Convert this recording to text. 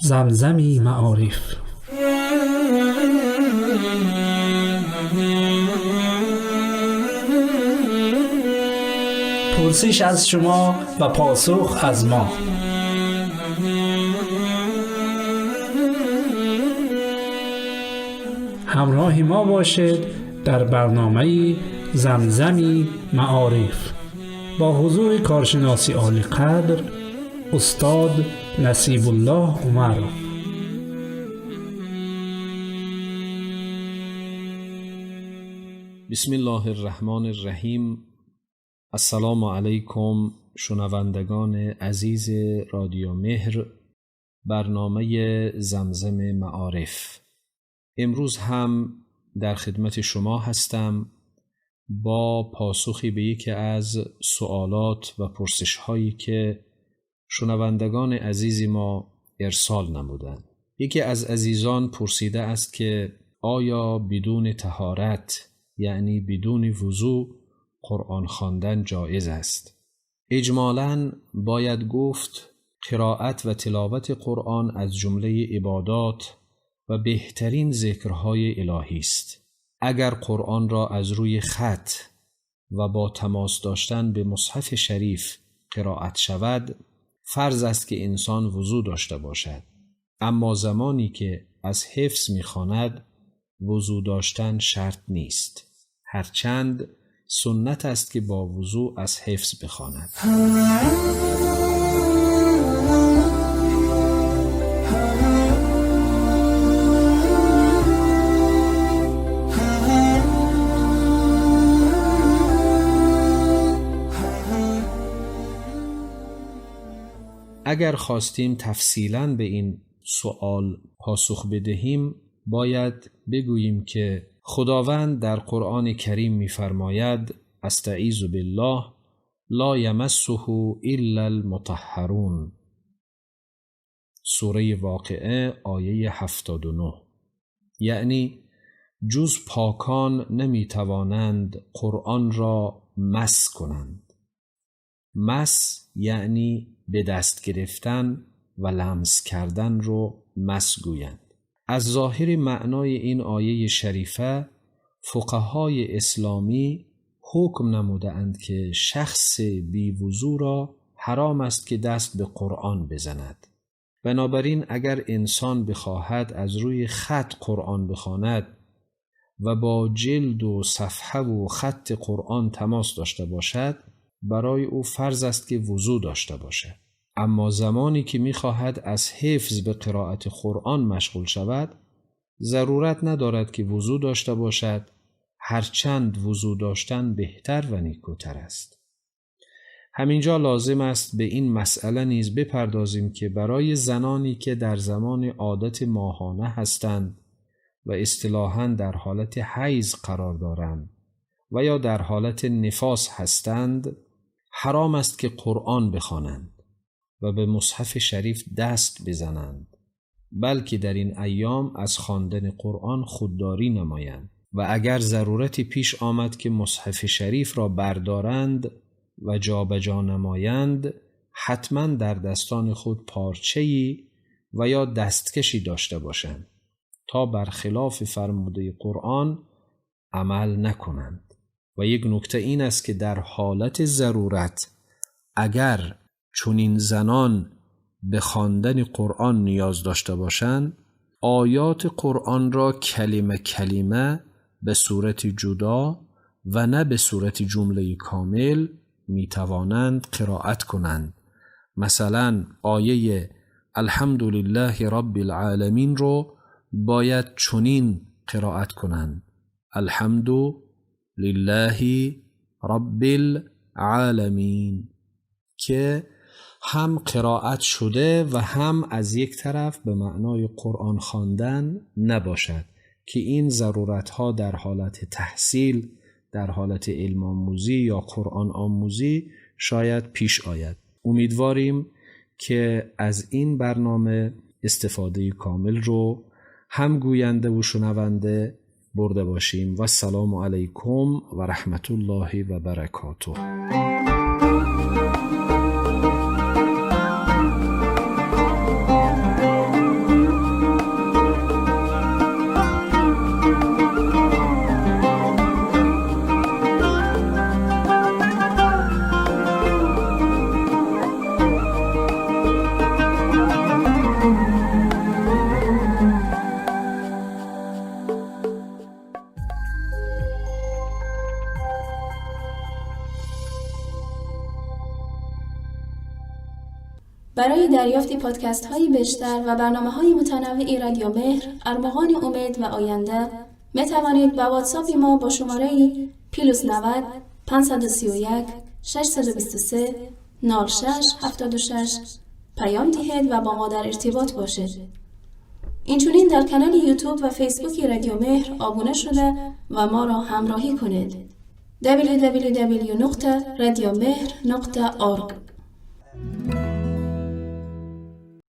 Замзами маориф. Пурсиш аз шумо ва посух аз мо. Ҳамроҳи мо бошед дар барномаи Замзами маориф бо ҳузури коршиноси олиқадр устод Насибуллоҳ Умаров. Бисмиллоҳи рраҳмони рраҳим. Ассалому алайкум, шунавандагони азизи Радио Меҳр, барномаи Замзами маориф. Имрӯз ҳам дар хидмати шумо ҳастам бо посухе ба яке аз суолот ва пурсишҳое ки шунавандагони азизи мо ирсол намуданд. Яке аз азизон пурсида аст ки оё бидуни таҳорат, яъне бидуни вузӯ, Қуръон хондан ҷоиз аст? Иҷмолан бояд гуфт қироат ва тиловати Қуръон аз ҷумлаи ибодот ва беҳтарин зикрҳои илоҳӣ аст. Агар Қуръонро аз рӯи хат ва бо тамос доштан ба мусҳафи шариф қироат шавад, фарз аст ки инсон вузӯ дошта бошад. Аммо замоне ки аз ҳифз мехонад, вузӯ доштан шарт нест, ҳарчанд суннат аст ки бо вузӯ аз ҳифз бихонад. Агар хостем тафсилан ба ин суол посух бидиҳем, бояд бигӯем ки Худованд дар Қуръони Карим мефармояд: астаъизу биллоҳ, ла ямассаҳу илла алмутаҳҳарун. Сураи Воқеа, ояи 79. Яъне ҷуз покон наметавонанд Қуръонро мас кунанд. Мас яъне ба даст гирифтан ва ламс кардан ро мас гӯянд. Аз зоҳири маънои ин ояи шарифа фуқаҳои исломӣ ҳукм намудаанд ки шахси бевузӯро ҳаром аст ки даст ба Қуръон бизанад. Бинобар ин агар инсон бихоҳад аз рӯи хат Қуръон бихонад ва бо ҷилду сафҳаву хатти Қуръон тамос дошта бошад, барои ӯ фарз аст ки вузӯ дошта бошад. Аммо замоне ки мехоҳад аз ҳифз ба қироати Қуръон машғул шавад, зарурат надорад ки вузӯ дошта бошад, ҳарчанд вузӯ доштан беҳтар ва некӯтар аст. Ҳаминҷо лозим аст ба ин масъала низ бипардозем ки барои заноне ки дар замони одати моҳона ҳастанд ва истилоҳан дар ҳолати ҳайз қарор доранд ва ё дар ҳолати нифос ҳастанд, ҳаром аст ки Қуръон бихонанд ва ба мусҳафи шариф даст бизананд, балки дар ин айём аз хондани Қуръон худдорӣ намоянд ва агар зарурате пеш омад ки мусҳафи шарифро бардоранд ва ҷобаҷо намоянд, ҳатман дар дастони худ порчаи ва ё дасткашӣ дошта бошанд то бархилофи фармудаи Қуръон амал накунанд. Ва як нукта ин аст ки дар ҳолати зарурат агар чунин занон ба хондани Қуръон ниёз дошта бошанд, оёти Қуръонро калима калима ба сурати ҷудо ва на ба сурати ҷумлаи комил метавонанд қироат кунанд. Масалан, ояи алҳамдулиллаҳи роббил оламин-ро бояд чунин қироат кунанд: алҳамду лиллаҳи роббил оламин, ки ҳам қироат шуда ва ҳам аз як тараф ба маънои Қуръон хондан набошад, ки ин заруратҳо дар ҳолати таҳсил, дар ҳолати илмомӯзӣ ё қуръономӯзӣ шояд пеш ояд. Умедворем ки аз ин барнома истифодаи комилро ҳам гӯянда ва шунаванда бурда бошем. Вассалому алайкум ва раҳматуллоҳи ва баракотуҳ. برای دریافت پادکست های بیشتر و برنامه های متنوع رادیو مهر، ارمغان امید و آینده می توانید با واتساپ ما با شماره plus 90 531 623 06 76 پیام دهید و با ما در ارتباط باشید. اینچنین در کانال یوتیوب و فیسبوک رادیو مهر آبونه شده و ما را همراهی کنید. www.radiomehr.org.